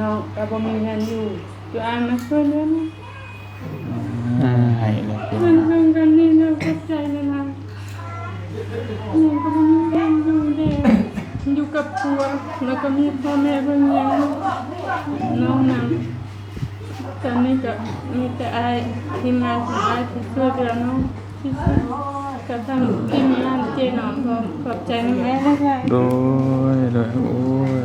ເຮົາກໍບໍ່ມີເຮືອນຢູ່ ຢູ່ອ້າຍມາຊ່ວຍເຫຼືອແດ່. ອືມ ໃຫ້ເລີຍ ເພິ່ນເບິ່ງກັນນີ້ນະ ຂອບໃຈຫຼາຍໆ. ຍັງກໍບໍ່ມີເຮືອນຢູ່ເດ້ ຢູ່ກັບຜົວ ແລ້ວກໍມີພໍ່ແມ່ເບິ່ງແຍງ ນ້ອງນຳ. ຕອນນີ້ກໍມີແຕ່ອ້າຍ ທີມງານຂອງອ້າຍທີ່ຊ່ວຍເຫຼືອນ້ອງທີ່ສຸດ ກັບທາງທີມງານເຈ້ນ້ອງ ກໍຂອບໃຈນຳອ້າຍຫຼາຍໆ. ໂດຍ ໂດຍ ໂອ້ຍ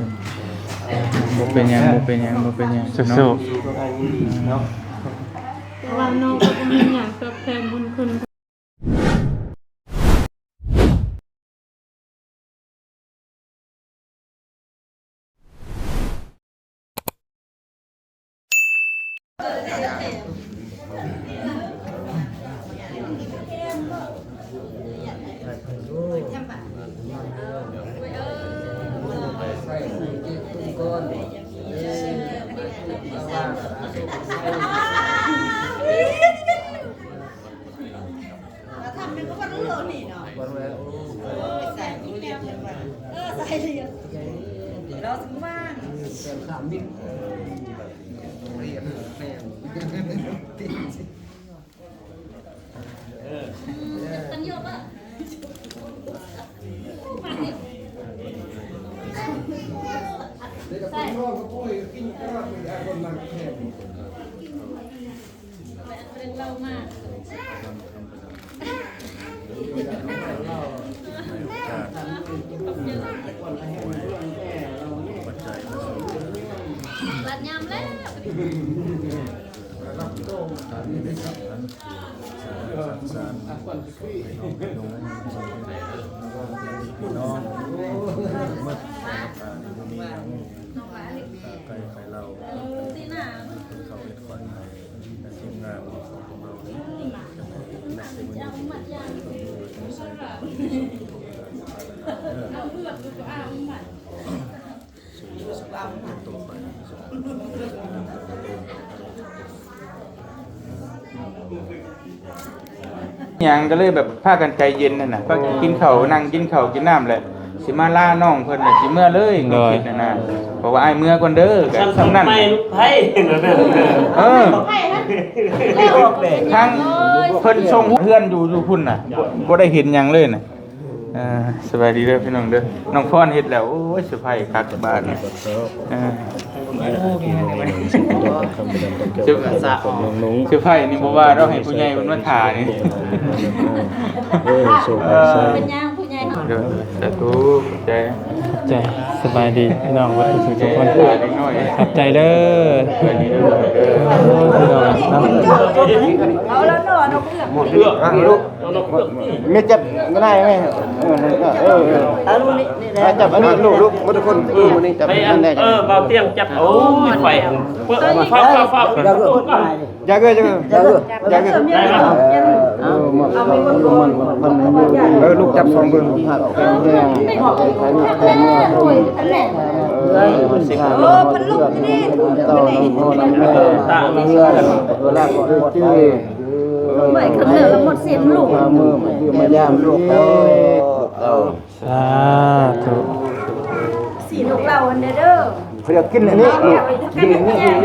ບໍ່ເປັນຫຍັງ ບໍ່ເປັນຫຍັງ ບໍ່ເປັນຫຍັງ ສູ້ໆ ເນາະ ເພາະວ່ານ້ອງກໍບໍ່ມີຫຍັງຕອບແທນບຸນຄຸນ. ເຮົາທຳເປັນຄົນໂລກນີ້ເນາະ ເອີ ໃສ່ ເອີ ໃສ່ ລາວສະບາຍ ເອີ ໃສ່ ລັດຍາມແລ້ວ ຫຍັງ ກໍເລີຍແບບພາກັນໃຈເຢັນຫັ້ນນະ ພາກັນກິນເຂົ້າ ນັ່ງກິນເຂົ້າກິນນ້ຳແຫຼະ ຊິມາລານ້ອງເພິ່ນແຫຼະ ຊິເມືອເລີຍ ໂດຍ ຄິດຫັ້ນນະ ເພາະວ່າອ້າຍເມືອກ່ອນເດີ ກໍສ່ຳນັ້ນ ໄປລູກໄຜ ເອີ ທາງເພິ່ນສົ່ງເຮືອນຢູ່ ຢູ່ພຸ້ນນະ ບໍ່ໄດ້ເຫັນຫຍັງເລີຍນະ. ອ່າ ສະບາຍດີເດີພີ່ນ້ອງເດີ ນ້ອງພອນເຮັດແລ້ວ ໂອ້ຍ ເຊີໄພຄັກບາດນີ້ ເອີ ເຊີໄພນີ້ບໍ່ວ່າດອກ ໃຫ້ຜູ້ໃຫຍ່ເພິ່ນມາຖ້ານີ້ ເອີ ເປັນຫຍັງຜູ້ໃຫຍ່ເຮົາ ເດີ ສາທຸ ຂອບໃຈ ຂອບໃຈ ສະບາຍດີພີ່ນ້ອງເບິດທຸກໆຄົນ ຂອບໃຈເດີ ໂອ້ ພີ່ນ້ອງເນາະ ເອົາແລ້ວເນາະ ເອົາເນາະ ເອົາເນາະ ແມ່ຈັບກໍໄດ້ແມ່ ເອີ ເອີ ເອີ ເອົາລູກນີ້ ນີ້ແຫຼະ ຈັບອັນນີ້ລູກ ລູກ ໝົດທຸກຄົນ ເອີ ມື້ນີ້ຈັບ ໄປອັນ ອັນແລກ ເອີ ບ່າວຕຽງຈັບ ໂອ້ຍ ໄຟ ຟ້າວ ຟ້າວ ຟ້າວ ຢ່າເກີ ຢ່າເກີ ຢ່າເກີ ເອີ ລູກຈັບສອງເບິ່ງ ເອີ ເອີ ເພິ່ນລຸກນີ້ ຕາ ເມື່ອຍຄັກເລີຍ ລະໝົດເສັ້ນລູກ ມາເມືອມາຢາມລູກເອີຍ ສາທຸ ສີລູກເຫຼົ່າອັນເດີ ເພິ່ນຢາກກິນອັນນີ້ ກິນອັນນີ້ ເອີ ນີ້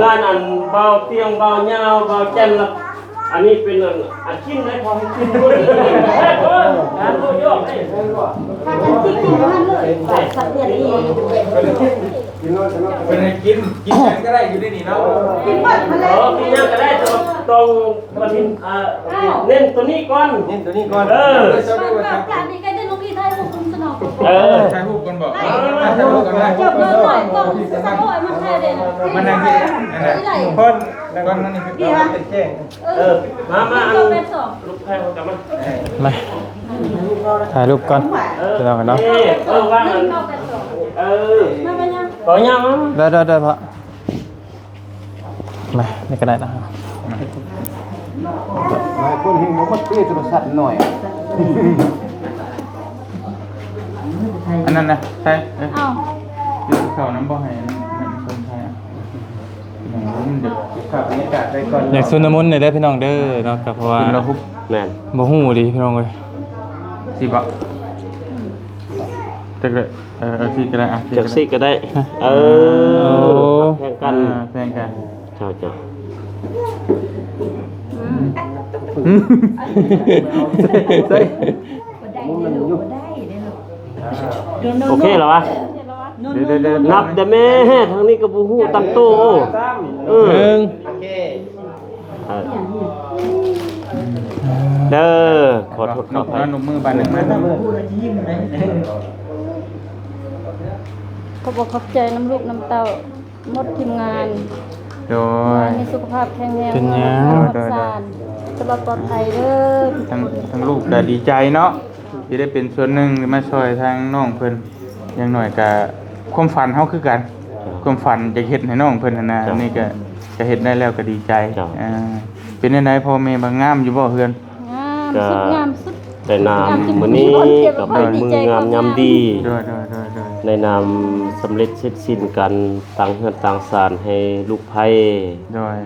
ງານອັນບ່າວຕຽງ ບ່າວຍາວ ບ່າວແຈ່ນລະ ອັນນີ້ເປັນອັນ ອັນກິນໄດ້ ພໍໃຫ້ກິນພຸ້ນ ງານບໍ່ຢອກເດ້ ພາກັນກິນກິນຢູ່ຫັ້ນເລີຍ ສັກເດືອນອີກ ເພິ່ນໃຫ້ກິນ ກິນຫຍັງກໍໄດ້ຢູ່ໃນນີ້ເນາະ ກິນໝົດຫັ້ນແຫຼະ ເອີ ກິນຫຍັງກໍໄດ້ ແຕ່ວ່າຕ້ອງ ບັດນີ້ ອ່າ ເນັ້ນໂຕນີ້ກ່ອນ ເນັ້ນໂຕນີ້ກ່ອນ ເອີ ເອີ ຖ່າຍຮູບກ່ອນບໍ ຖ່າຍຮູບກ່ອນນະ ມັນນັ່ງທີ່ ອັນນັ້ນ ກ່ອນ ກ່ອນມັນນີ້ ເອີ ມາ ມາ ລູກແພງກັບມາ ມາ ຖ່າຍຮູບກ່ອນ ເອີ ພີ່ນ້ອງເນາະ ເອີ ວ່າ ເອີ ເອົາຍາມ ໄດ້ໆໆ ພໍ່ ມາ ນີ້ກໍໄດ້ນະ ຫຼາຍຄົນເຫັນບໍ່ໝົດເດ້ ໂທລະສັບໜ້ອຍ ອັນນັ້ນນະ ໃສ່ ເອີ ເອົາ ເຂົ້ານຳບໍ່ ໃຫ້ອັນນັ້ນ ອັນນັ້ນຄົນໄທ ອືມ ດຽວເກັບພາບບັນຍາກາດໄວ້ກ່ອນ ຢາກຊຸນລະມຸນແດ່ເດີພີ່ນ້ອງເດີເນາະ ກໍເພາະວ່າ ເປັນລະຫຸບ ແມ່ນ ບໍ່ຮູ້ເດ້ພີ່ນ້ອງເອີຍ ຊິບໍ່ ຈັກໄດ້ ເອີ ຊິກໍໄດ້ ອ່ະ ຈັກຊິກໍໄດ້ ເອີ ໂອ້ ແຂ່ງກັນ ອ່າ ແຂ່ງກັນ ເຈົ້າ ເຈົ້າ ອືມ ໃສ່ ໃສ່ ບໍ່ໄດ້ເດ້ລູກ ບໍ່ໄດ້ເດ້ລູກ ໂອເຄແລ້ວວະ ນັບແດ່ແມ່ ທາງນີ້ກໍບໍ່ຮູ້ຕັ້ງໂຕ ເອີ ໜຶ່ງ ເດີ ຂໍໂທດຂໍອະໄພ ນບມືບາດໜຶ່ງມາ ຂອບອົກຂອບໃຈນຳລູກນຳເຕົ້າ ໝົດທີມງານ ໂດຍ ຂໍໃຫ້ມີສຸຂະພາບແຂງແຮງ ເປັນຫຍັງ ໂດຍ ໂດຍ ຕະຫຼອດປອດໄພເດີ ທັງ ທັງລູກກໍດີໃຈເນາະ ທີ່ໄດ້ເປັນສ່ວນໜຶ່ງ ທີ່ມາຊ່ອຍທາງນ້ອງເພິ່ນ ຢ່າງໜ້ອຍກໍຄວາມຝັນເຮົາຄືກັນ ເຈົ້າ ຄວາມຝັນຢາກເຮັດໃຫ້ນ້ອງເພິ່ນຫັ້ນນະ ເຈົ້າ ອັນນີ້ກໍ ກໍເຮັດໄດ້ແລ້ວກໍດີໃຈ ເຈົ້າ ອ່າ ເປັນຈັ່ງໃດພໍ່ແມ່ ວ່າງາມຢູ່ບໍ່ເຮືອນ? ງາມ ກໍ ສຸດງາມສຸດ ໃນນາມມື້ນີ້ກໍເປັນມື້ງາມຍາມດີ ໂດຍ ໂດຍ ໂດຍ ໂດຍ ໃນນາມສຳເລັດເສັດສິ້ນການຕັ້ງເຮືອນຕັ້ງຊານໃຫ້ລູກໃພ້ ໂດຍ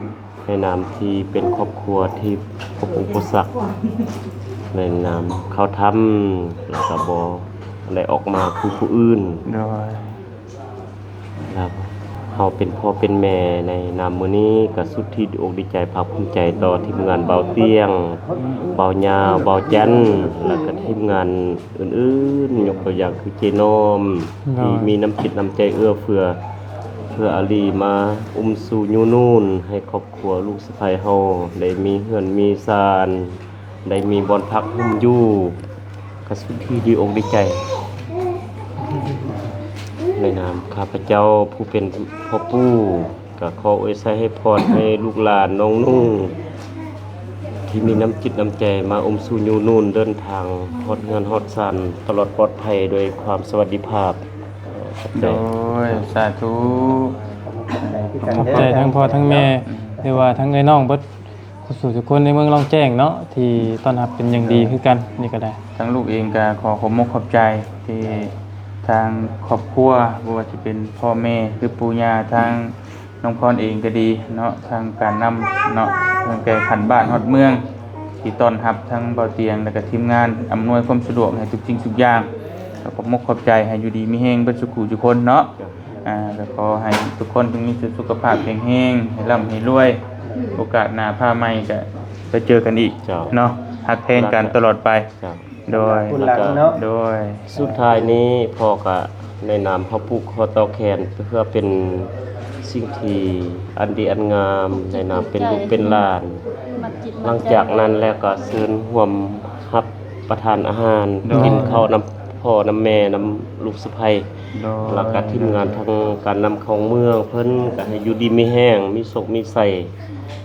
ໃນນາມທີ່ເປັນຄອບຄົວທີ່ພົບອຸປະສັກ ໃນນາມເຂົ້າຖ້ຳ ແລ້ວກໍບໍ່ໄດ້ອອກມາຄືຜູ້ອື່ນ ໂດຍ ແລ້ວເຮົາເປັນພໍ່ເປັນແມ່ໃນນາມມື້ນີ້ ກໍສຸດທີ່ດີອົກດີໃຈພາກພູມໃຈຕໍ່ທີມງານບ່າວຕຽງ ບ່າວຍາວ ບ່າວຈັນ ແລ້ວກໍທີມງານອື່ນໆ ຍົກຕົວຢ່າງຄືເຈນ້ອມ ໂດຍ ທີ່ມີນ້ຳຈິດນ້ຳໃຈເອື້ອເຟື້ອ ເອື້ອອາລີມາອຸ້ມຊູຍູ້ນູນໃຫ້ຄອບຄົວລູກສະໃພ້ເຮົາໄດ້ມີເຮືອນມີຊານ ໄດ້ມີບ່ອນພັກຮົ່ມຢູ່ ກະສຸດທີ່ດີອົກດີໃຈ. ໃນນາມຂ້າພະເຈົ້າຜູ້ເປັນພໍ່ປູ່ ກະຂໍອວຍໄຊໃຫ້ພອນໃຫ້ລູກຫຼານນ້ອງນຸ່ງ ທີ່ມີນ້ຳຈິດນ້ຳໃຈມາອຸ້ມຊູຍູ້ນູນເດີນທາງຮອດເຮືອນຮອດຊານຕະຫຼອດປອດໄພດ້ວຍຄວາມສະຫວັດດີພາບ. ໂດຍ ສາທຸ ຂອບໃຈທັງພໍ່ທັງແມ່ ຫຼືວ່າທັງເອື້ອຍນ້ອງເບິດ ສູ່ທຸກຄົນໃນເມືອງລ່ອງແຈ້ງເນາະ ທີ່ຕ້ອນຮັບເປັນຢ່າງດີຄືກັນ ນີ້ກໍໄດ້ ທາງລູກເອງກໍຂໍຂອບມົກຂອບໃຈທີ່ທາງຄອບຄົວ ບໍ່ວ່າຈະເປັນພໍ່ແມ່ ຫຼື ປູ່ຍ່າ ທາງນ້ອງພອນເອງກໍດີເນາະ ທາງການນຳເນາະ ຕັ້ງແຕ່ຂັ້ນບ້ານຮອດເມືອງ ທີ່ຕ້ອນຮັບທາງບ່າວຕຽງ ແລ້ວກໍທີມງານ ອຳນວຍຄວາມສະດວກໃຫ້ທຸກສິ່ງທຸກຢ່າງ ກໍຂອບມົກຂອບໃຈ ໃຫ້ຢູ່ດີມີແຮງເບິດສູ່ຄູ່ສູ່ຄົນເນາະ. ອ່າ ກໍຂໍໃຫ້ທຸກຄົນຈົ່ງມີສຸຂະພາບແຂງແຮງ ໃຫ້ລ່ຳໃຫ້ລວຍ ໂອກາດໜ້າຟ້າໃໝ່ກໍໄປເຈີກັນອີກເນາະ ຮັກແພງກັນຕະຫຼອດໄປ. ໂດຍ ແລ້ວກໍ ໂດຍ ສຸດທ້າຍນີ້ ພໍ່ກໍໃນນາມພະປູ່ຂໍຕໍ່ແຂນ ເພື່ອເປັນສິ່ງທີ່ອັນດີອັນງາມ ໃນນາມເປັນລູກເປັນຫຼານ. ຫຼັງຈາກນັ້ນແລ້ວກໍເຊີນຮ່ວມຮັບປະທານອາຫານ ໂດຍ ກິນເຂົ້ານຳພໍ່ນຳແມ່ ນຳລູກສະໃພ້ ໂດຍ ແລ້ວກໍທີມງານທາງການນຳຂອງເມືອງເພິ່ນ ກໍໃຫ້ຢູ່ດີມີແຮງ ມີໂຊກມີໄຊ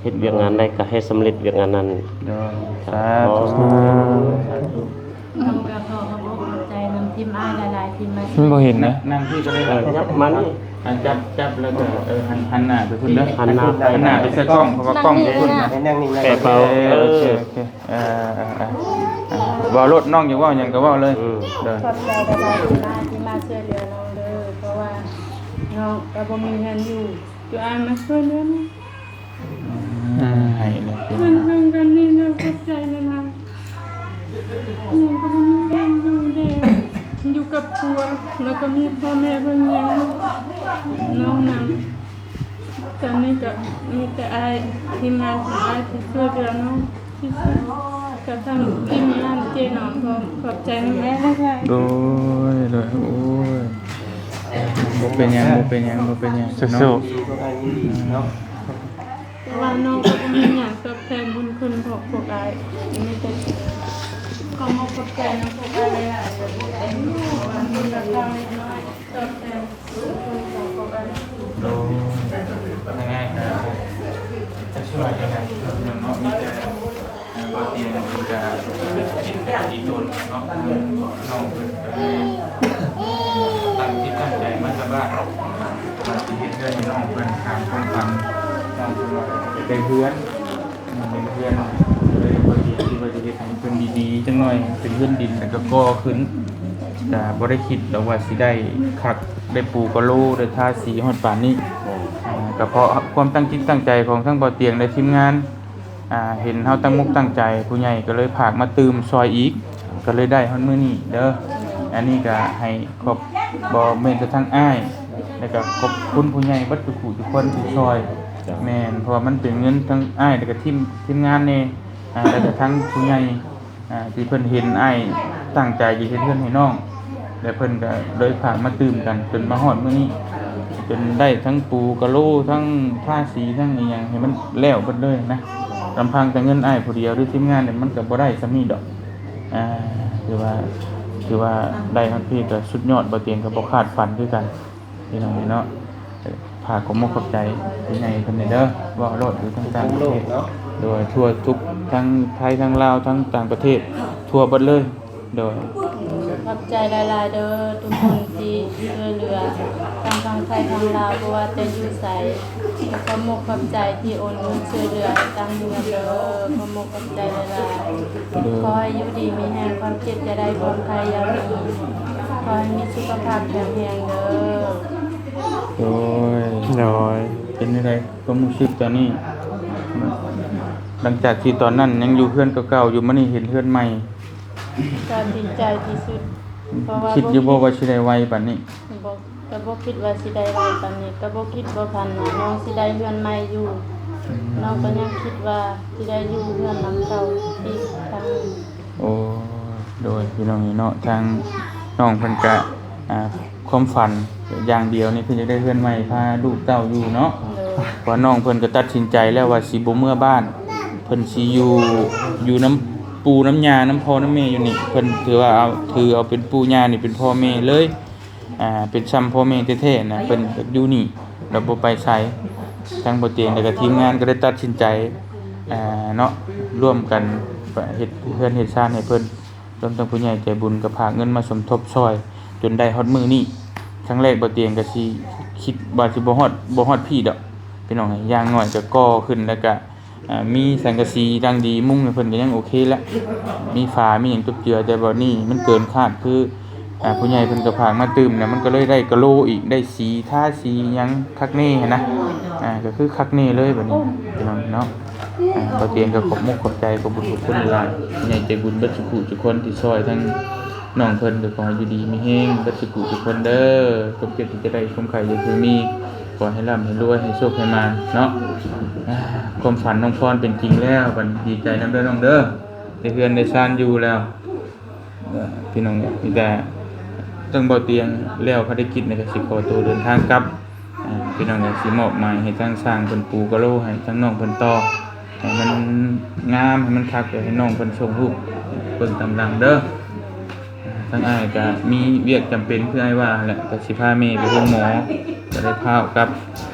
ເຮັດວຽກງານໃດກໍໃຫ້ສຳເລັດວຽກງານນັ້ນ. ໂດຍ ສາທຸ ສາທຸ. ນ້ອງກໍຂໍຂອບອົກຂອບໃຈນຳທີມອ້າຍຫຼາຍໆ ທີ່ມາ ມັນບໍ່ເຫັນນະ ນັ່ງ ນັ່ງທີ່ກໍໄດ້ ເອີ ຍັບມານີ້ ອັນ ຈັບ ຈັບແລ້ວກໍ ເອີ ຫັນ ຫັນໜ້າໄປພຸ້ນເດີ ຫັນໜ້າໄປ ຫັນໜ້າໄປໃສ່ກ້ອງ ເພາະວ່າກ້ອງຢູ່ພຸ້ນນະ ແຕ່ເບົາ ເອີ ໂອເຄ ໂອເຄ ເອີ ເວົ້າໂລດ ນ້ອງຢາກເວົ້າຫຍັງກໍເວົ້າເລີຍ. ອືມ ໂດຍ ຂອບໃຈຫຼາຍໆ ທີ່ມາ ທີ່ມາຊ່ວຍເຫຼືອນ້ອງເດີ ເພາະວ່ານ້ອງກໍບໍ່ມີເຮືອນຢູ່ ຈຸອ້າຍມາຊ່ວຍເຫຼືອນ້ອງ. ອືມ ໃຫ້ເລີຍ ເພິ່ນເບິ່ງກັນນີ້ນະ ຂອບໃຈຫຼາຍໆ. ນ້ອງກໍບໍ່ມີເຮືອນຢູ່ແດ່ ຢູ່ກັບຜົວ ແລ້ວກໍມີພໍ່ແມ່ເບິ່ງແຍງນ້ອງນຳ. ຕອນນີ້ກໍມີແຕ່ອ້າຍ ທີມງານຂອງອ້າຍທີ່ຊ່ວຍເຫຼືອນ້ອງທີ່ສຸດ ກໍທັງທີມງານເຈນ້ອງ ກໍຂອບໃຈນຳອ້າຍຫຼາຍໆ. ໂດຍ ໂດຍ ໂອ້ຍ ບໍ່ເປັນຫຍັງ ບໍ່ເປັນຫຍັງ ບໍ່ເປັນຫຍັງ ສູ້ໆ ເນາະ ເນາະ. ເພາະວ່ານ້ອງກໍບໍ່ມີຫຍັງຕອບແທນບຸນຄຸນພວກ ພວກອ້າຍ ມີແຕ່ຂໍຂອບໃຈນຳພວກອ້າຍຫຼາຍໆ ທີ່ວ່າມີລາຄາເລັກນ້ອຍຕອບແທນບຸນຄຸນຂອງພວກອ້າຍ. ໂດຍ ງ່າຍໆ ກໍຈະຊ່ວຍໄດ້ ເນາະ ມີແຕ່ ອ່າ ບໍ່ຕຽງເພິ່ນກະເປັນກະດີຕົນເນາະ ທາງນ້ອງເພິ່ນກະໄດ້ຕັ້ງຈິດຕັ້ງໃຈມາແຕ່ບ້ານ ວ່າຊິເຮັດເຮືອນໃຫ້ນ້ອງເພິ່ນຕາມຄວາມຝັນ ນ້ອງເພິ່ນວ່າຢາກໄດ້ເຮືອນ ເປັນເຮືອນ ກໍເລີຍບໍ່ຕຽງທີ່ວ່າຊິເຮັດໃຫ້ເພິ່ນດີໆ ຈັກໜ້ອຍ ເປັນເຮືອນດິນ ແລ້ວກໍກໍ່ຂຶ້ນ ກະບໍ່ໄດ້ຄິດດອກວ່າຊິໄດ້ຄັກ ໄດ້ປູກະໂລ ໄດ້ທາສີຮອດປານນີ້ ອືມ ອ່າ ກະເພາະຄວາມຕັ້ງຈິດຕັ້ງໃຈຂອງທັງບໍ່ຕຽງ ແລະ ທີມງານ ອ່າ ເຫັນເຮົາຕັ້ງມຸກຕັ້ງໃຈ ຜູ້ໃຫຍ່ກໍເລີຍຝາກມາຕື່ມຊ່ອຍອີກ ກໍເລີຍໄດ້ຮອດມື້ນີ້ເດີ. ອັນນີ້ກໍໃຫ້ຂອບ ບໍ່ແມ່ນແຕ່ທາງອ້າຍ ແລ້ວກໍຂອບຄຸນຜູ້ໃຫຍ່ເບິດທຸກຜູ້ທຸກຄົນທີ່ຊ່ອຍ. ເຈົ້າ ແມ່ນ ເພາະວ່າມັນເປັນເງິນທາງອ້າຍ ແລ້ວກໍທີມ ທີມງານແດ່ ອ່າ ແລ້ວກໍທາງຜູ້ໃຫຍ່ ອ່າ ທີ່ເພິ່ນເຫັນອ້າຍຕັ້ງໃຈຈະເຮັດເຮືອນໃຫ້ນ້ອງ ແລະ ເພິ່ນກໍເລີຍຝາກມາຕື່ມກັນ ຈົນມາຮອດມື້ນີ້ ຈົນໄດ້ທັງປູກະໂລ ທັງທາສີ ທັງອີ່ຫຍັງໃຫ້ມັນແລ້ວເບິດເລີຍນະ. ລຳພັງແຕ່ເງິນອ້າຍຜູ້ດຽວ ຫຼື ທີມງານນີ້ ມັນກໍບໍ່ໄດ້ສ່ຳນີ້ດອກ. ອ່າ ຖືວ່າ ຖືວ່າໄດ້ຮອດພີ້ກໍສຸດຍອດ ບໍ່ຕຽງກໍບໍ່ຄາດຝັນຄືກັນ ພີ່ນ້ອງເອີຍເນາະ. ຝາກຂອບມຸກຂອບໃຈຜູ້ໃຫຍ່ເພິ່ນແດ່ເດີ ເວົ້າໂລດ ຢູ່ທາງຕ່າງປະເທດ ໂດຍ ທົ່ວທຸກ ທັງໄທ ທັງລາວ ທັງຕ່າງປະເທດ ທົ່ວເບິດເລີຍ. ໂດຍ ຂອບໃຈຫຼາຍໆເດີ ທຸກຄົນທີ່ຊ່ວຍເຫຼືອ ທັງທາງໄທ ທາງລາວ ບໍ່ວ່າແຕ່ຢູ່ໃສ ກໍຂອບມຸກຂອບໃຈທີ່ໂອນເງິນຊ່ວຍເຫຼືອໃຫ້ຕັ້ງເຮືອນເດີ ຂອບມຸກຂອບໃຈຫຼາຍໆ. ໂດຍ ຂໍໃຫ້ຢູ່ດີມີແຮງ ຄວາມເຈັບຢ່າໄດ້ ຄວາມໄຂ້ຢ່າມີ ຂໍໃຫ້ມີສຸຂະພາບແຂງແຮງເດີ. ໂດຍ ໂດຍ ເປັນຈັ່ງໃດຄວາມຮູ້ສຶກຕອນນີ້ ຫຼັງຈາກທີ່ຕອນນັ້ນຍັງຢູ່ເຮືອນເກົ່າໆຢູ່ ມານີ້ເຫັນເຮືອນໃໝ່? ກໍດີໃຈທີ່ສຸດ ເພາະວ່າ ຄິດຢູ່ບໍ່ວ່າຊິໄດ້ໄວປານນີ້? ບໍ່ ກໍບໍ່ຄິດວ່າຊິໄດ້ໄວປານນີ້ ກໍບໍ່ຄິດບໍ່ຝັນວ່ານ້ອງຊິໄດ້ເຮືອນໃໝ່ຢູ່. ອືມ ນ້ອງກໍຍັງຄິດວ່າຊິໄດ້ຢູ່ເຮືອນຫຼັງເກົ່າອີກຄັ້ງໜຶ່ງ. ໂອ້ ໂດຍ ພີ່ນ້ອງເອີຍເນາະ ທາງນ້ອງເພິ່ນກະ ອ່າ ຄວາມຝັນຢ່າງດຽວນີ້ ເພິ່ນຢາກໄດ້ເຮືອນໃໝ່ພາລູກເຕົ້າຢູ່ເນາະ. ໂດຍ ເພາະວ່ານ້ອງເພິ່ນກໍຕັດສິນໃຈແລ້ວວ່າຊິບໍ່ເມືອບ້ານ ເພິ່ນຊິຢູ່ ຢູ່ນຳປູ່ນຳຍ່າ ນຳພໍ່ນຳແມ່ຢູ່ນີ້. ເພິ່ນຖືວ່າເອົາ ຖືເອົາເປັນປູ່ຍ່ານີ້ເປັນພໍ່ແມ່ເລີຍ ອ່າ ເປັນຊ່ຳພໍ່ແມ່ແທ້ໆນະ ເພິ່ນຢາກຢູ່ນີ້ ແລ້ວບໍ່ໄປໃສ. ທາງບໍ່ຕຽງ ແລ້ວກໍທີມງານກໍໄດ້ຕັດສິນໃຈ ອ່າ ເນາະ ຮ່ວມກັນເຮັດເຮືອນເຮັດຊານໃຫ້ເພິ່ນ ລວມທັງຜູ້ໃຫຍ່ໃຈບຸນກໍພາເງິນມາສົມທົບຊ່ອຍ ຈົນໄດ້ຮອດມື້ນີ້. ຄັ້ງແລກບໍ່ຕຽງກໍຊິຄິດວ່າຊິບໍ່ຮອດ ບໍ່ຮອດພີ້ດອກ ພີ່ນ້ອງ. ຢ່າງໜ້ອຍກໍກໍ່ຂຶ້ນ ແລ້ວກໍ ອ່າ ມີສັງກະສີດັງດີມຸງໃຫ້ເພິ່ນກໍຍັງໂອເຄລະ ມີຝາມີຫຍັງຕົບເຈືອ. ແຕ່ບັດນີ້ມັນເກີນຄາດ ຄື ອ່າ ຜູ້ໃຫຍ່ເພິ່ນກໍຝາກມາຕື່ມນະ ມັນກໍເລີຍໄດ້ກະໂລອີກ ໄດ້ສີ ທາສີຫຍັງຄັກແນ່ຫັ້ນນະ. ອ່າ ກໍຄືຄັກແນ່ເລີຍບັດນີ້ ພີ່ນ້ອງເນາະ. ອ່າ ບໍ່ຕຽງກໍຂອບມຸກຂອບໃຈ ຂອບບຸນຂອບຄຸນຫຼາຍໆ ຜູ້ໃຫຍ່ໃຈບຸນເບິດສຸຜູ້ສຸຄົນທີ່ຊ່ອຍທັງນ້ອງເພິ່ນ. ກໍຂໍໃຫ້ຢູ່ດີມີແຮງເບິດສຸຜູ້ສຸຄົນເດີ ຄວາມເຈັບຢ່າໄດ້ ຄວາມໄຂ້ຢ່າໄດ້ມີ ຂໍໃຫ້ລ່ຳໃຫ້ລວຍ ໃຫ້ໂຊກໃຫ້ໝານເນາະ. ອ່າ ຄວາມຝັນນ້ອງພອນເປັນຈິງແລ້ວ ບັດນີ້ດີໃຈນຳເດີນ້ອງເດີ ໄດ້ເຮືອນໄດ້ຊານຢູ່ແລ້ວ. ເອີ ພີ່ນ້ອງເອີຍ ມີແຕ່ທາງບໍ່ຕຽງແລ້ວພາລະກິດນີ້ ກໍຊິຂໍໂຕເດີນທາງກັບ. ອ່າ ພີ່ນ້ອງກໍຊິມອບໝາຍໃຫ້ທາງຊ່າງເພິ່ນປູກະໂລໃຫ້ທາງນ້ອງເພິ່ນຕໍ່ ໃຫ້ມັນງາມ ໃຫ້ມັນຄັກ ໃຫ້ນ້ອງເພິ່ນສົ່ງຮູບເບິ່ງຕາມຫຼັງເດີ. ອ່າ ທາງອ້າຍກໍມີວຽກຈຳເປັນ ຄືອ້າຍວ່າຫັ້ນແຫຼະ ກໍຊິພາແມ່ໄປໂຮງໝໍ ກໍໄດ້ພາອອກກັບ.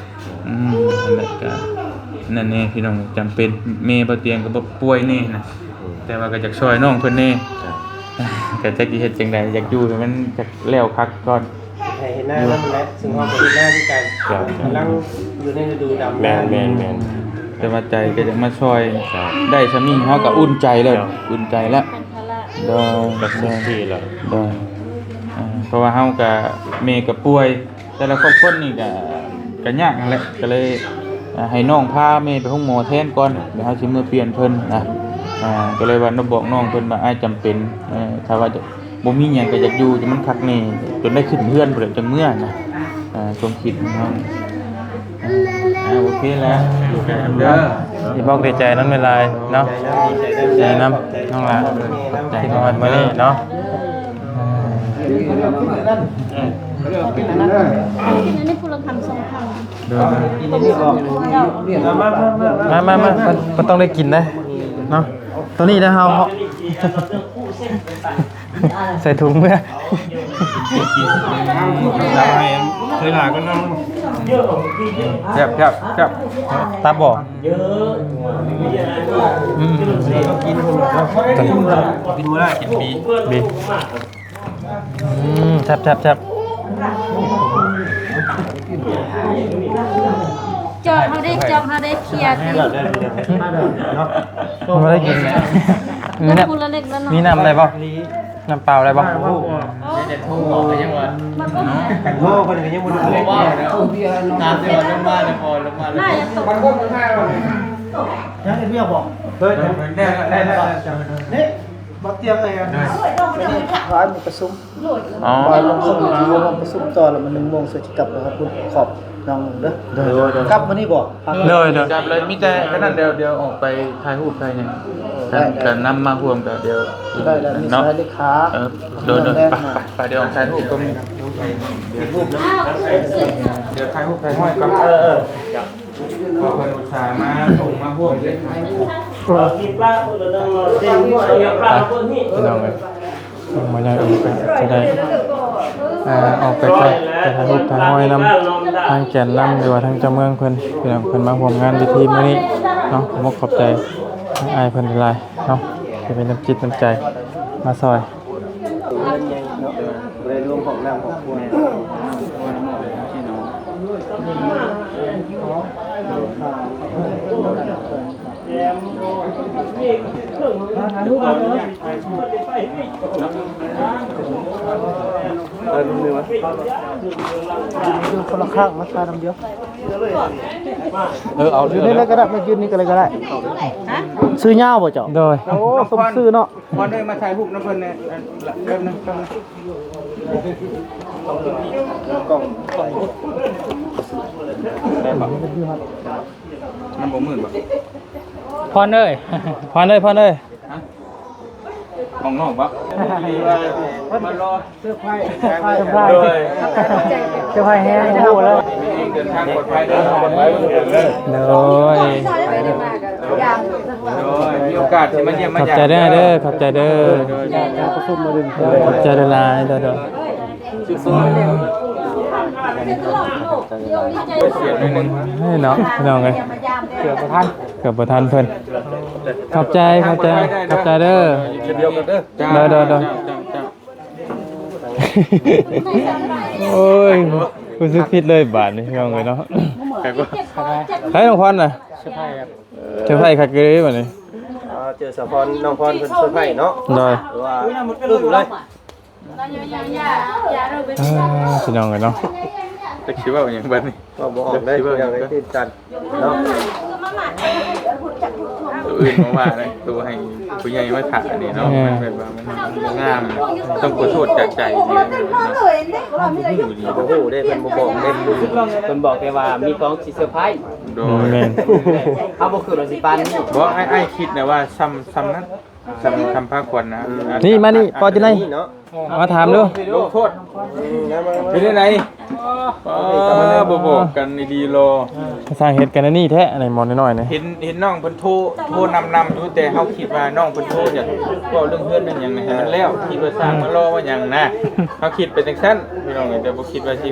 ອືມ ນັ້ນແຫຼະ ກະນັ້ນແນ່ພີ່ນ້ອງ ຈຳເປັນ. ແມ່ບໍ່ຕຽງກໍບໍ່ປ່ວຍແນ່ນະ ອືມ ແຕ່ວ່າກໍຢາກຊ່ອຍນ້ອງເພິ່ນແນ່ ເຈົ້າ ກໍຈັກຊິເຮັດຈັ່ງໃດ ຢາກຢູ່ໃຫ້ມັນຈັກແລ້ວຄັກກ່ອນ ໃຫ້ເຮັດນານຳແຫຼະ ຊຶ່ງເຮົາກໍເຮັດນາຄືກັນ ເຈົ້າ ກຳລັງຢູ່ໃນລະດູດຳນາ. ແມ່ນໆໆ ແຕ່ວ່າໃຈກໍຢາກມາຊ່ອຍ ເຈົ້າ ໄດ້ສ່ຳນີ້ເຮົາກໍອຸ່ນໃຈແລ້ວ ເຈົ້າ ອຸ່ນໃຈແລ້ວ ເປັນພາລະ ໂດຍ ກໍສຸດທີ່ແລ້ວ ໂດຍ ອ່າ ເພາະວ່າເຮົາກໍ ແມ່ກໍປ່ວຍ ແຕ່ລະຄົນຄົນນີ້ກະ ກະຍາກຫັ້ນແຫຼະ ກະເລີຍ ອ່າ ໃຫ້ນ້ອງພາແມ່ໄປໂຮງໝໍແທນກ່ອນ ດຽວເຮົາຊິເມືອປ່ຽນເພິ່ນນະ. ອ່າ ກະເລີຍວ່າ ບອກນ້ອງເພິ່ນວ່າ ອ້າຍຈຳເປັນ ເອີ ຖ້າວ່າຈະບໍ່ມີຫຍັງກະຢາກຢູ່ ຈະມັນຄັກແນ່ ຈົນໄດ້ຂຶ້ນເຮືອນພຸ້ນແຫຼະ ຈັ່ງເມືອນະ. ອ່າ ຄວາມຄິດຂອງນ້ອງ ອ່າ ໂອເຄແລ້ວ ດີໃຈນຳເດີ ດີອົກດີໃຈນຳຫຼາຍໆເນາະ ດີໃຈນຳນ້ອງຫຼ້າ ທີ່ມາຮອດມື້ນີ້ເນາະ. ກິນອັນນີ້ຜູ້ລະຄຳສອງຄຳ ມາໆໆ ເພິ່ນ ເພິ່ນຕ້ອງໄດ້ກິນເດ້ເນາະ ໂຕນີ້ນະ ເຮົາ ເຮົາໃສ່ຖົງເມືອ ເຄີຍຫຼາຍກວ່ານັ້ນ ແຊບໆໆ ຕັບບໍ່? ອືມ ກິນບໍ່ໄດ້ ກິນບີ ບີ ອືມ ແຊບໆໆ ຈອກເຮົາເດ້ ຈອກເຮົາເດ້ ເຄຍຕິ ບໍ່ໄດ້ກິນເລີຍ ມີນ້ຳ ມີນ້ຳໄດ້ບໍ່? ນ້ຳເປົ່າໄດ້ບໍ່? ໂອ້ ໂອ້ ເພິ່ນກໍຍັງບໍ່ໄດ້ ໂອ້ ເພິ່ນກໍຍັງບໍ່ໄດ້ ຖາມແຕ່ວ່າລົງມາແລ້ວບໍ່ ລົງມາແລ້ວບໍ່? ຍັງເຮັດວຽກບໍ່? ເຮີ້ຍ ໄດ້ແລ້ວ ໄດ້ແລ້ວ ນີ້ ມາຕຽງເລີຍ ໂດຍ ບ່າຍມີປະຊຸມ ອໍ ບ່າຍໂມງເຄິ່ງມີປະຊຸມຕໍ່ ແລ້ວມາໜຶ່ງໂມງເຊິ່ງຊິກັບໄປຮັບບຸນຂອບນ້ອງໜຶ່ງເດີ ໂດຍ ໂດຍ ກັບມື້ນີ້ບໍ່? ໂດຍ ໂດຍ ກັບເລີຍ ມີແຕ່ອັນນັ້ນ ດຽວ ດຽວອອກໄປຖ່າຍຮູບຖ່າຍຫຍັງ ເອີ ໄດ້ ກັນນຳມາຮ່ວມ ກໍດຽວ ໄດ້ ໄດ້ ມີ ເນາະ ສາຍເລຂາ ເອີ ໂດຍ ໂດຍ ໄປ ໄປ ໄປ ດຽວອອກຖ່າຍຮູບກ່ອນ ເຮັດຮູບນຳ ດຽວຖ່າຍຮູບຖ່າຍຫ້ອຍກ່ອນ ເອີ ເອີ ເພາະເພິ່ນອຸດສ່າມາສົ່ງມາຮ່ວມເດ້ ໄປ ພີ່ນ້ອງເອີຍ ມາຍາມເອງກໍຈະໄດ້ ອ່າ ອອກໄປກ່ອນ ໄປຖ່າຍຮູບຖ່າຍຫ້ອຍນຳທາງແກນນຳ ຫຼືວ່າທາງເຈົ້າເມືອງເພິ່ນ ພີ່ນ້ອງ ເພິ່ນມາຮ່ວມງານພິທີມື້ນີ້ເນາະ ຂໍຂອບໃຈທາງອ້າຍເພິ່ນຫຼາຍໆເນາະ ທີ່ເປັນນ້ຳຈິດນ້ຳໃຈມາຊ່ອຍ. ເຮືອນໃຫຍ່ເນາະ ບໍ່ໄດ້ລວມຫ້ອງນ້ຳຫ້ອງຄົວ ເອີ ຢູ່ຄົນລະຂ້າງ ມາຖ່າຍນຳດຽວ ເອີ ເອົາ ຢູ່ນີ້ເລີຍກໍໄດ້ ມາຢືນນີ້ກໍເລີຍກໍໄດ້ ຊື່ຍາວບໍ່ເຈົ້າ? ໂດຍ ໂອ້ ສົມຊື່ເນາະ. ພອນເອີຍ ມາຖ່າຍຮູບນຳເພິ່ນແດ່ ແປັບໜຶ່ງ ແປັບໜຶ່ງ ກ້ອງ ໄດ້ບໍ່? ມັນບໍ່ມືດບໍ່? ພອນເອີຍ ພອນເອີຍ ພອນເອີຍ ຮະ? ຫ້ອງນ້ອງບໍ່? ມາລໍ ເຊີໄພຣສ໌ ເຊີໄພຣສ໌ ໂດຍ ເຊີໄພຣສ໌ແຮງ ຮູ້ແລ້ວ ເດີນທາງປອດໄພເດີ ປອດໄພເດີ ໂດຍ ໂດຍ ມີໂອກາດຊິມາຢ້ຽມມາຢາມ ຂອບໃຈເດີ ເດີ ຂອບໃຈເດີ ໂດຍ ຂອບໃຈຫຼາຍໆ ໂດຍ ໂດຍ ເນາະ ພີ່ນ້ອງເອີຍ ເກືອບບໍ່ທັນ ເກືອບບໍ່ທັນເພິ່ນ ຂອບໃຈ ຂອບໃຈ ຂອບໃຈເດີ ເຊັ່ນດຽວກັນເດີ ໂດຍ ໂດຍ ໂດຍ ໂອ້ຍ ຮູ້ສຶກຜິດເລີຍບາດນີ້ ພີ່ນ້ອງເອີຍເນາະ ໃຜນ້ອງພອນນະ ເຊີໄພຣສ໌ຄັກເລີຍບາດນີ້ ເອີ ເຈີສາວພອນ ນ້ອງພອນເພິ່ນເຊີໄພຣສ໌ເນາະ ໂດຍ ວ່າອຶ້ງເລີຍ ອ່າ ພີ່ນ້ອງເອີຍເນາະ ຈັກຊິເວົ້າຫຍັງບາດນີ້ ເວົ້າບໍ່ອອກເລີຍ ພີ່ນ້ອງເອີຍ ຕື່ນຕັນເນາະ ໂຕອື່ນບໍ່ວ່າເລີຍ ໂຕໃຫ້ຜູ້ໃຫຍ່ມາຖາມນີ້ເນາະ ແມ່ນ ມັນແບບວ່າມັນງາມ ຕ້ອງຂໍໂທດຈາກໃຈເນາະ ບໍ່ຮູ້ເດ້ ເພິ່ນບໍ່ບອກເດ້ ເພິ່ນບອກແຕ່ວ່າມີຂອງຊິເຊີໄພຣສ໌ ໂດຍ ແມ່ນ ເຮົາບໍ່ຄິດວ່າຊິປານນີ້ ບໍ່ ອ້າຍ ອ້າຍຄິດນະວ່າຊ່ຳ ຊ່ຳນັ້ນ ຊ່ຳ ຊ່ຳພາຂວັນນະ ອືມ ນີ້ມານີ້ ປໍຈີໄນ ເນາະ ມາຖາມດູ ລົງໂທດ ເປັນຈັ່ງໃດ ອໍ ບໍ່ບອກກັນດີໆ ລໍ ຊ່າງເຮັດກັນອັນນີ້ແທ້ ອັນນີ້ໝໍນ້ອຍໆນີ້ ເຫັນ ເຫັນນ້ອງເພິ່ນໂທ ໂທນຳໆຢູ່ ແຕ່ເຮົາຄິດວ່ານ້ອງເພິ່ນໂທຢາກເວົ້າເລື່ອງເຮືອນເລື່ອງຫຍັງໃຫ້ມັນແລ້ວ ຄິດວ່າຊ່າງມາລໍວ່າຫຍັງນະ ເຮົາຄິດໄປຈັ່ງຊັ້ນ ພີ່ນ້ອງເອີຍ ແຕ່ບໍ່ຄິດວ່າຊິ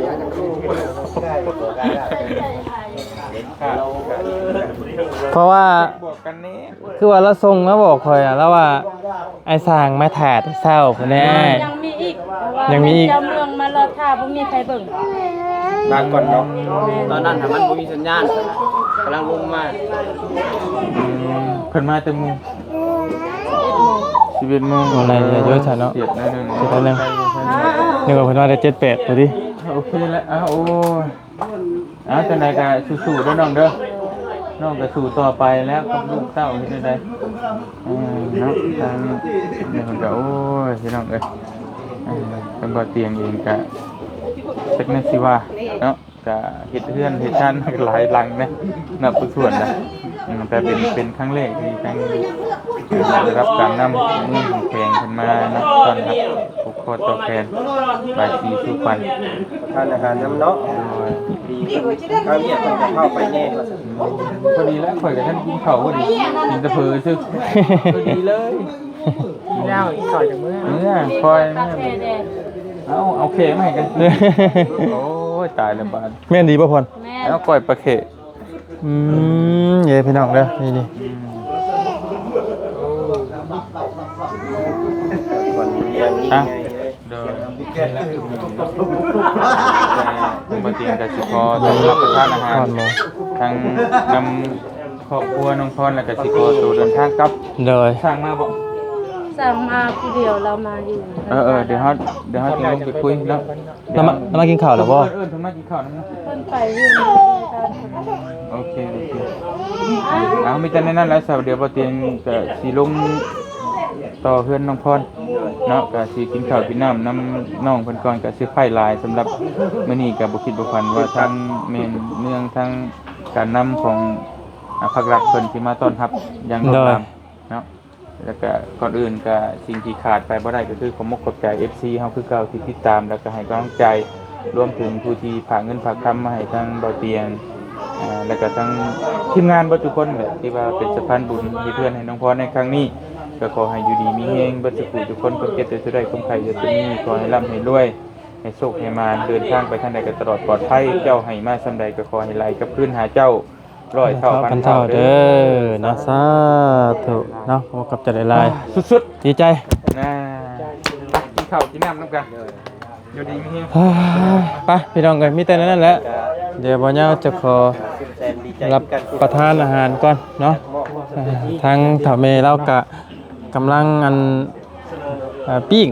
ເພາະວ່າ ບອກກັນແດ່ ຄືວ່າລາວສົ່ງມາບອກຂ້ອຍ ລາວວ່າ ອ້າຍຊ່າງມາຖ້າແຕ່ເຊົ້າພຸ້ນແດ່ ຍັງມີອີກ ຍັງມີອີກ ເຈົ້າເມືອງມາລໍຖ້າ ບໍ່ມີໃຜເບິ່ງ ມາກ່ອນເນາະ ແມ່ນ ຕອນນັ້ນຫາມັນບໍ່ມີສັນຍານ ກຳລັງລົງມາ ອືມ ເພິ່ນມາແຕ່ໂມງ? ສິບເອັດໂມງ ໂອ້ ໄດ້ເຍອະຢູ່ຊະເນາະ ເສຍດໜ້ອຍໜຶ່ງ ເສຍດໜ້ອຍໜຶ່ງ ນຶກວ່າເພິ່ນມາແຕ່ເຈັດແປດພໍດີ ໂອເຄແລ້ວ ອ້າວ ໂອ້ຍ ເອົາ ຈັ່ງໃດກໍສູ້ໆເດີນ້ອງເດີ ນ້ອງກໍສູ້ຕໍ່ໄປແລ້ວກັບລູກເຕົ້າ ເຮັດແນວໃດ ເອີ ເນາະ ທາງນີ້ເພິ່ນກໍ ໂອ້ຍ ພີ່ນ້ອງເອີຍ ເອີ ທາງບ່າວຕຽງເອງກໍຈັກແນວຊິວ່າເນາະ ກໍເຮັດເຮືອນເຮັດຊານມາຫຼາຍຫຼັງນະ ນັບບໍ່ຖ້ວນນະ ອືມ ແຕ່ເປັນ ເປັນຄັ້ງແລກທີ່ທາງ ໄດ້ຮັບການນຳເມືອງແຂວງເພິ່ນມານະ ຕ້ອນຮັບ ຜູກຄໍຕໍ່ແຂນ ບາຍສີສູ່ຂວັນ ທານອາຫານນຳເນາະ ໂດຍ ດີ ທາງວຽກເພິ່ນກໍເຂົ້າໄປແດ່ ພໍດີແລ້ວ ຂ້ອຍກໍທັນກິນເຂົ້າ ພໍດີ ກິນແຕ່ເຝີຊື່ ພໍດີເລີຍ ແລ້ວກິນເຂົ້າຈັ່ງເມືອ ເມືອ ຄ່ອຍເມືອ ເອົາ ເອົາແຂມາໃຫ້ກັນກິນ ໂອ້ຍ ຕາຍແລ້ວບາດ ແມ່ນດີບໍ່ພອນ? ແມ່ນ ແລ້ວກ້ອຍປາແຂ ອືມ ເອີ ພີ່ນ້ອງເດີ ນີ້ໆ ອືມ ອ່ະ ໂດຍ ທາງບ່າວຕຽງກໍຊິຂໍຕົວຮັບປະທານອາຫານ ທາງນຳຄອບຄົວນ້ອງພອນ ແລ້ວກໍຊິຂໍຕົວເດີນທາງກັບ ໂດຍ ຊ່າງມາບໍ່? ສັ່ງມາຜູ້ດຽວ ລາວມາຢູ່. ເອີໆ ດຽວເຮົາ ດຽວເຮົາຈະລົງໄປຄຸຍເນາະ. ລາວມາ ລາວມາກິນເຂົ້າແລ້ວບໍ່? ເອີ້ນ ເອີ້ນເພິ່ນມາກິນເຂົ້ານຳ. ເພິ່ນໄປຢູ່. ໂອເຄ ໂອເຄ ເອົາ ມີແຕ່ແນວນັ້ນແຫຼະ. ດຽວບໍ່ຕຽງກະຊິລົງຕໍ່ເຮືອນນ້ອງພອນເນາະ ກະຊິກິນເຂົ້າກິນນ້ຳນຳນ້ອງເພິ່ນກ່ອນ. ກະເຊີໄພຣຫຼາຍສຳລັບມື້ນີ້ ກະບໍ່ຄິດບໍ່ຝັນວ່າທາງແມ່ນເມືອງ ທາງການນຳຂອງ ອາ ພັກລັດເພິ່ນຊິມາຕ້ອນຮັບຢ່າງໂລດລາມເນາະ. ແລ້ວກະກ່ອນອື່ນກະສິ່ງທີ່ຂາດໄປບໍ່ໄດ້ ກະຄືຂອບມົກຂອບໃຈເອັຟຊີເຮົາຄືເກົ່າທີ່ຕິດຕາມ ແລ້ວກະໃຫ້ກຳລັງໃຈ ລວມເຖິງຜູ້ທີ່ຝາກເງິນຝາກຄຳມາໃຫ້ທາງເບົາຕຽງ ອາ ແລ້ວກະທາງທີມງານເບິດທຸກຄົນແຫຼະ ທີ່ວ່າເປັນສະພານບຸນເຮັດເຮືອນໃຫ້ນ້ອງພອນໃນຄັ້ງນີ້. ກະຂໍໃຫ້ຢູ່ດີມີແຮງເບິດທຸກຜູ້ທຸກຄົນ ຄວາມເຈັບຢ່າສູ່ໄດ້ ຄວາມໄຂ້ຢ່າສູ່ມີ ຂໍໃຫ້ລ່ຳໃຫ້ລວຍ ໃຫ້ໂຊກໃຫ້ໝານ ເດີນທາງໄປທາງໃດກະຕະຫຼອດປອດໄພ ເຈົ້າໃຫ້ມາສ່ຳໃດກະຂໍໃຫ້ໄຫຼກັບຄືນຫາເຈົ້າ ຮ້ອຍເທົ່າພັນເທົ່າເດີເນາະ. ສາທຸເນາະ. ຂອບໃຈຫຼາຍໆ ສຸດໆ ດີໃຈນະ. ກິນເຂົ້າກິນນ້ຳນຳກັນ ຢູ່ດີມີແຮງ. ໄປພີ່ນ້ອງເອີຍ ມີແຕ່ນັ້ນແຫຼະ. ດຽວບ່າວຍາວຈະຂໍຮັບປະທານອາຫານກ່ອນເນາະ. ທາງເຖົ້າແມ່ລາວກະກຳລັງອັນ ເອີ ປີ້ງ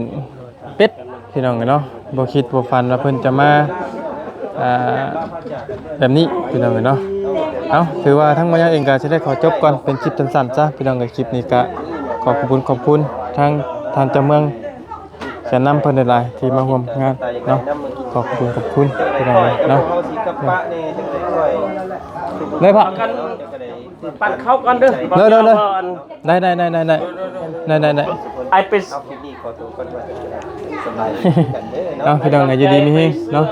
ເປັດ ພີ່ນ້ອງເອີຍເນາະ. ບໍ່ຄິດບໍ່ຝັນວ່າເພິ່ນຈະມາ ອ່າ ແບບນີ້ພີ່ນ້ອງເອີຍເນາະ. ເອົາ ຖືວ່າທາງມາຍາເອງກະຊິໄດ້ຂໍຈົບກ່ອນເປັນຄລິບສັ້ນໆຊະພີ່ນ້ອງເອີຍ. ຄລິບນີ້ກະຂໍຂອບຄຸນຂອບຄຸນທາງທ່ານເຈົ້າເມືອງແສນນຳເພິ່ນຫຼາຍໆ ທີ່ມາຮ່ວມງານເນາະ. ຂໍຂອບຄຸນຂອບຄຸນພີ່ນ້ອງເອີຍເນາະ. ເລີຍພະ ປັ່ນເຂົ້າກ່ອນເດີ. ເດີໆໆ ໄດ້ໆໆ ໄດ້ໆໆ ໄດ້ໆໆ ໄອ້ເປັດ. ເອົາ ພີ່ນ້ອງ ຢູ່ດີມີແຮງເນາະ.